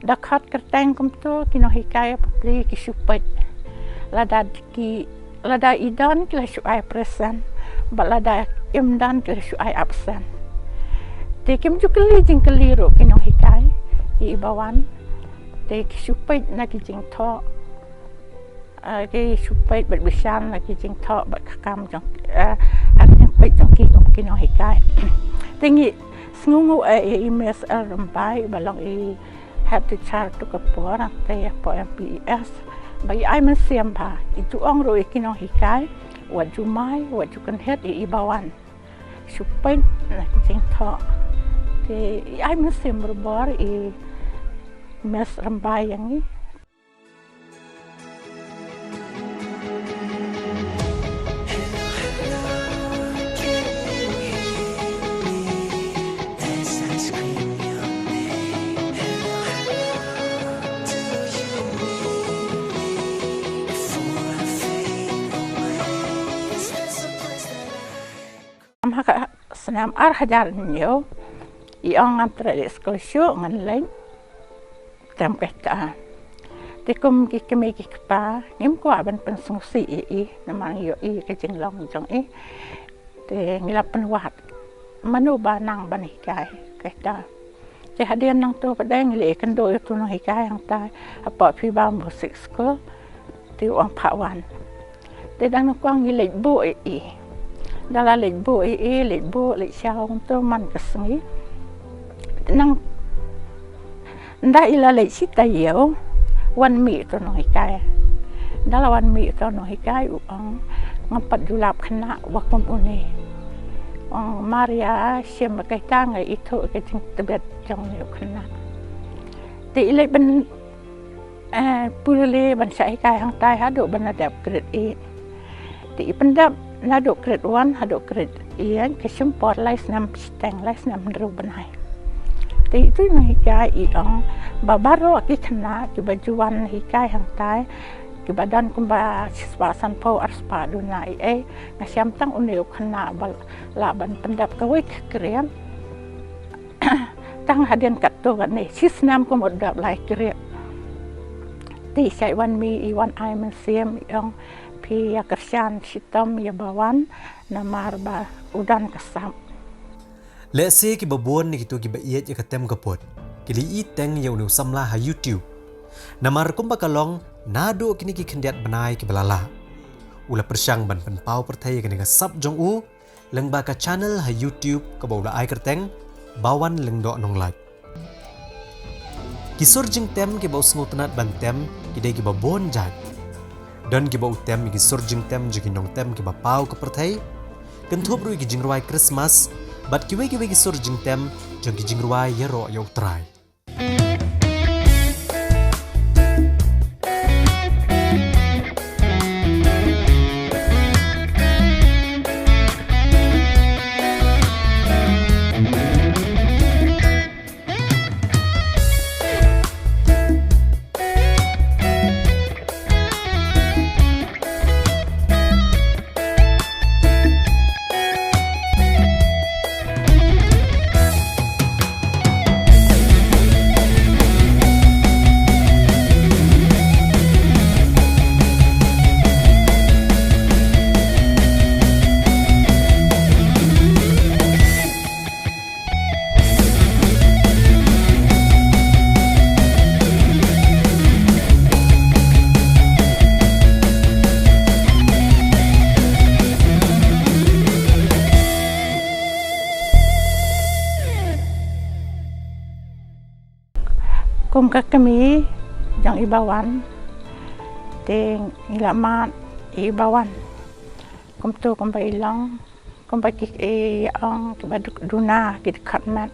Da khot kyrteng kumto ki nonghikai bapli ki shu peit. Lada ki, lada i don ki la shu ai present, bad lada im don ki la shu ai absent. Te kim ju kylli jingkylli ruh ki nonghikai, i ba wan. Te ki shu peit na ki jingthoh. Ah, ki shu peit bad bishar na ki jingthoh bad ka kam jong, ah, ah, ki jingpeit jong ki kum ki nonghikai. Te ngi sngewnguh, eh, ïa i Miss L. Rymbai ba long i head teacher tu ka por, te ïa po M P E S. Ba i ai mynsiem bha, i ju ong ruh ïa ki nonghikai, wat ju mai, wat ju kynhit ïa i Bawan. Shu peit na ki jingthoh. Te i ai mynsiem barabor i Miss Rymbai ïa ngi. Ym ha ka snem ar hajar hynñiew, i ong ngam treh leit skul shuh, ngan leit tem kata. Te kum ki kmie ki kpa, ngim kwah ban pynsngewsih ïa i, namar ngi ïohi ka jinglong jong i. Te ngi la pynwad mano ba nang ban hikai kata. Te hadien nangto pat de ngi leit ïakynduh ïa uto u nonghikai hangtai hapoh Phi Ba Music School. Te u ong phah wan. Te dang nyngkong ngi leit buh ïa i. Da la leit buh ïa i, leit buh, leit shaw kumto man ka sngi. Te nang ynda i la leit shi taïew, wan mih uto u nonghikai. Da la wan mih uto u nonghikai u ong, ngam pat ju lap khynnah ba kum une. Ong Maria, shim ba katta nga ithuh ka jingtbit jong une u khynnah. Te i leit ban, eh, pule ban shah hikai hangtai haduh ban la dep grade eight. Te i pyndep naduh grade one haduh grade eight, ka shim por lai snem shiteng, lai snem hynriew bnai. Te itu i nonghikai i ong ba baroh ki khynnah kiba ju wan hikai hangtai, kiba don kumba shispah sanphew arspah duna eiei, nga shem tang une u khynnah ba lah ban pyndep kawei ka grade. Tang hadien katto katne shi snem kum u dep lai grade. Te i shait wan mih, i wan ai mynsiem, i ong phi ïa kyrshan shitom ïa Bawan namar ba u don ka sap. Lehse kiba bun na kito kiba ïeit ïa ka tem ka pud ki la ïohi teng ïa une u samla ha YouTube. Namar kumba ka long naduh kine ki khyndiat bnai kiba la lah, u la pyrshang ban pynpaw pyrthei ïa kane ka sap jong u lyngba ka channel ha YouTube kaba u la ai kyrteng Bawan Lyngdoh Nonglait. Ki sur jingtem kiba u sngewtynnat ban tem ki dei kiba bun jait. Don kiba u tem ïa ki sur jingtem jong ki nongtem kiba paw ka pyrthei, kynthup ruh ïa ki jingrwai Krismas bad kiwei kiwei ki sur jingtem jong ki jingrwai ïaroh ïa U Trai. Kum ka kmie jong i Bawan, te ngi la mad ïa i Bawan kumto kumba i long, kumba ki, eh, ong kiba duk duna ki dkhot met.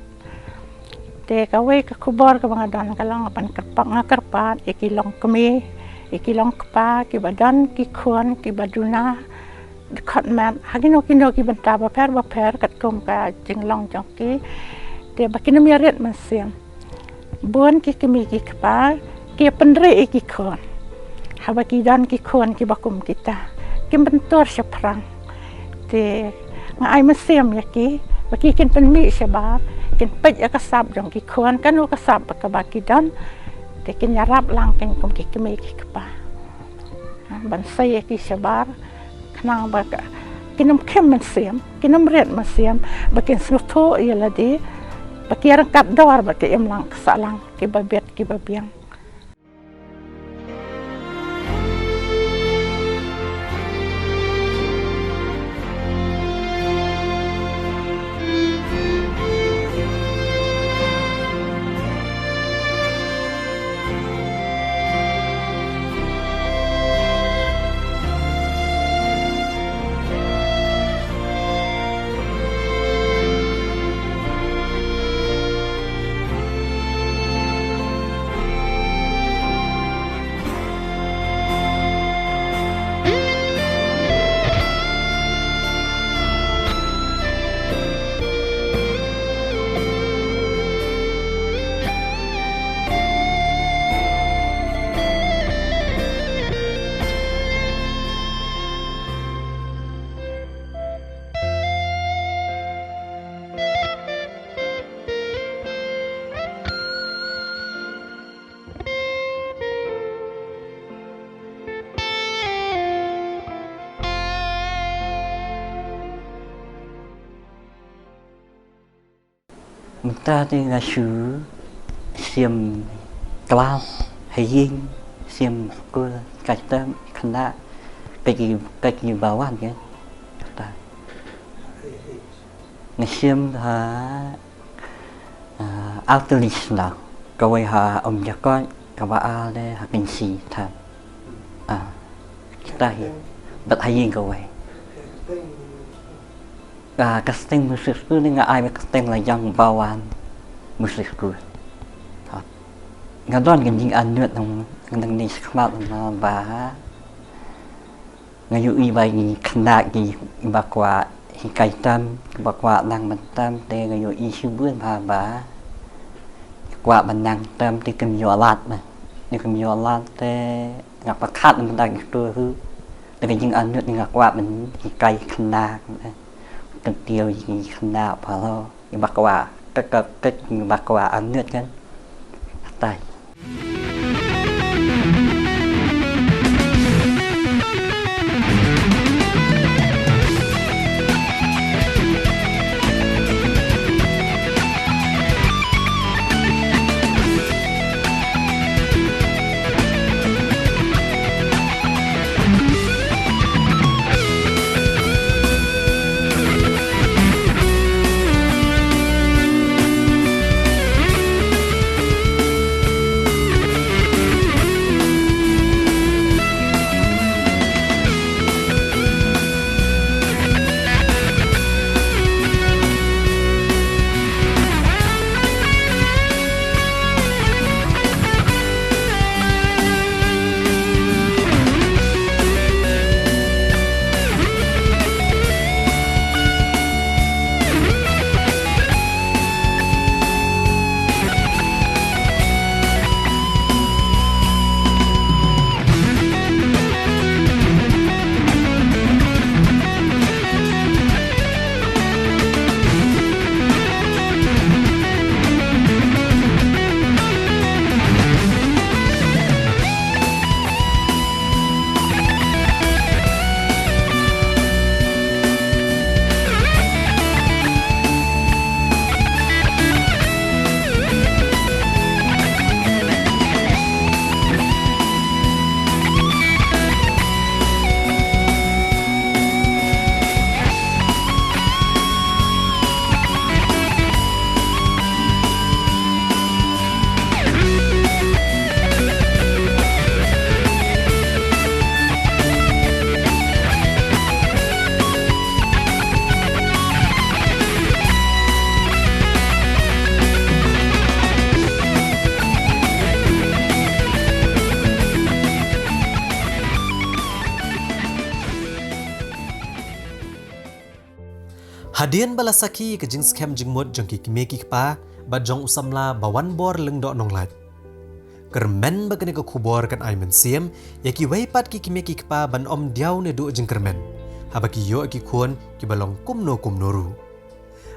Te kawei ka khubor kaba nga don ka long ban kyrpad, nga kyrpad ïa ki longkmie, ïa ki longkpa kiba don ki khun kiba duna dkhot met ha kino kino ki bynta bapher bapher katkum ka jinglong jong ki. Te ba kin ym ïarit mynsiem. Bun ki kmie ki kpa ki pynrieh ïa ki khun. Haba ki don ki khun kiba kum kita, kim pyntur shaphrang. Te nga ai mynsiem ïa ki ba ki kin pynmih shabar, kin peit ïa ka sap jong ki khun, kano ka sap ba kaba ki don. Te kin ïarap lang kin kum ki kmie ki kpa. Ha, ban sei ïa ki shabar, khnang ba ka, kin ym khim mynsiem, kin ym rit mynsiem, ba kin sngewthuh ïa lade, ba ki ïa ryngkat dor, ba ki im lang ka sahlang kiba bit kiba biang. Mynta te nga shu shim klas ha ïing, shim skul, kata kane ka ki, ka ki ba wan ka. Kata. Nga shim ha, ah, Artylli Shnong, kawei ha Umjakot, kaba ar te ha Kynshi Thaiñ. Ah, kita hi. Bad ha ïing kawei. Ah, ka sting music school ne nga ai ba ka sting la jong Bawan Music School. Ha. Nga don ka jingangnud nang, nang ni skhmat na ba. Nga ïohi ba ki khynnah kiba kwah hikai tam, kiba kwah nang ban tam, te nga ïohi shibun bha ba kwah ban nang tam te kim ïoh lad na. Te kim ïoh lad te nga pyrkhat na bynta kito hi. Te ka jingangnud nga kwah ban hikai khynnah. Kyntiew ïa ki khynnah baroh kiba kwah, ka, ka, ka kiba kwah angnud kan. Atai. Hadien ba la sakhi ïa ka jingskhem jingmut jong ki kmie ki kpa bad jong u samla Bawanbor Lyngdoh Nonglait, kyrmen ba kane ka khubor kan ai mynsiem ïa kiwei pat ki kmie ki kpa ban ym diaw ne duh jingkyrmen haba ki ïoh ki khun kiba long kumno kumno ruh.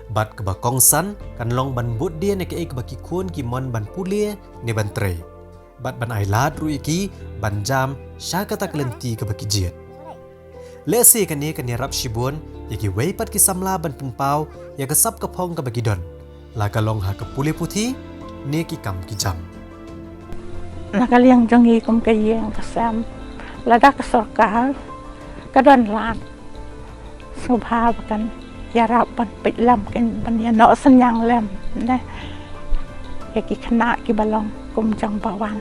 Bad kaba kongsan kan long ban bud dien ïa kaei kaba ki khun ki mon ban pule ne ban trei, bad ban ai lad ruh ïa ki ban jam sha kata ka lynti kaba ki jied. Lehse kane kan ïarap shibun ïa kiwei pat ki samla ban pynpaw ïa ka sap ka phong kaba ki don, la ka long ha ka pule puthi ne ki kam ki jam. Na ka liang jong ngi kum ka ïing ka sem, lada ka sorkar ka don lad, sngewbha ba kan ïarap ban peit lem, kan ban ïa noh synñiang lem ne ïa ki khynnah kiba long kum jong Bawan.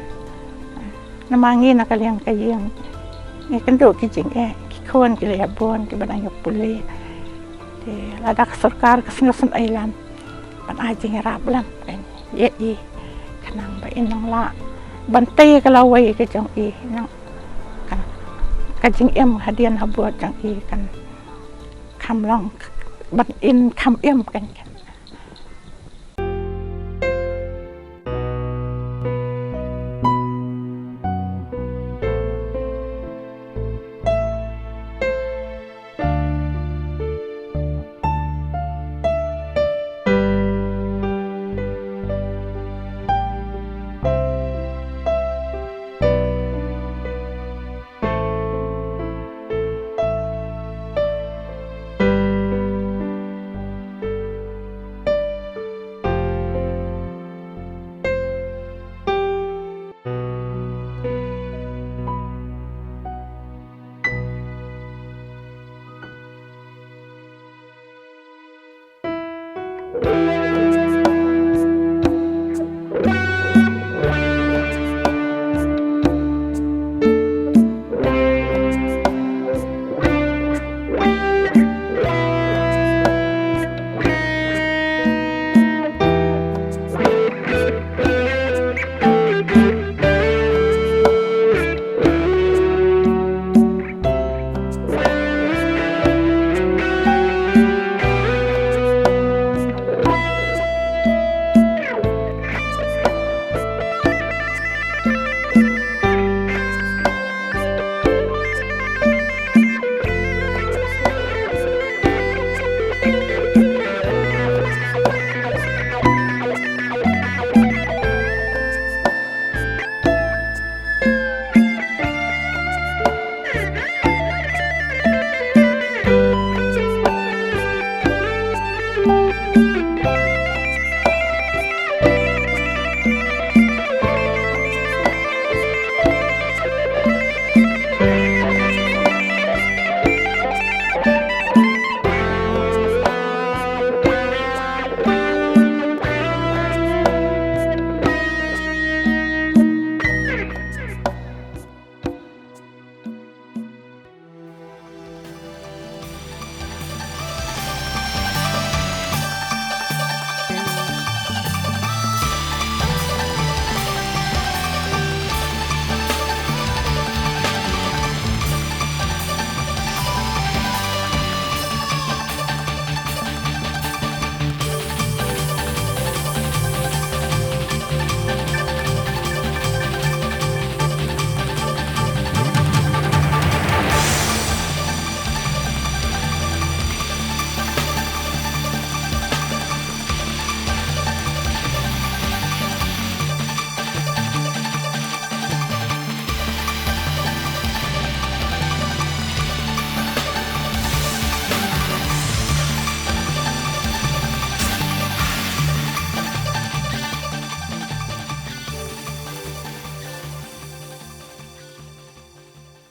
Namar ngi na ka liang ka ïing ngi kynduh ki jingeh, ki khun ki la ïa bun kiba dang ïa pule. Te lada ka sorkar ka sngewsynei lem ban ai jingïarap lem, kan ïa i, khnang ba in nang lah ban tei ka lawei ka jong i, nang kan ka jingim hadien habud jong i kan kham long, ban in kham im kan.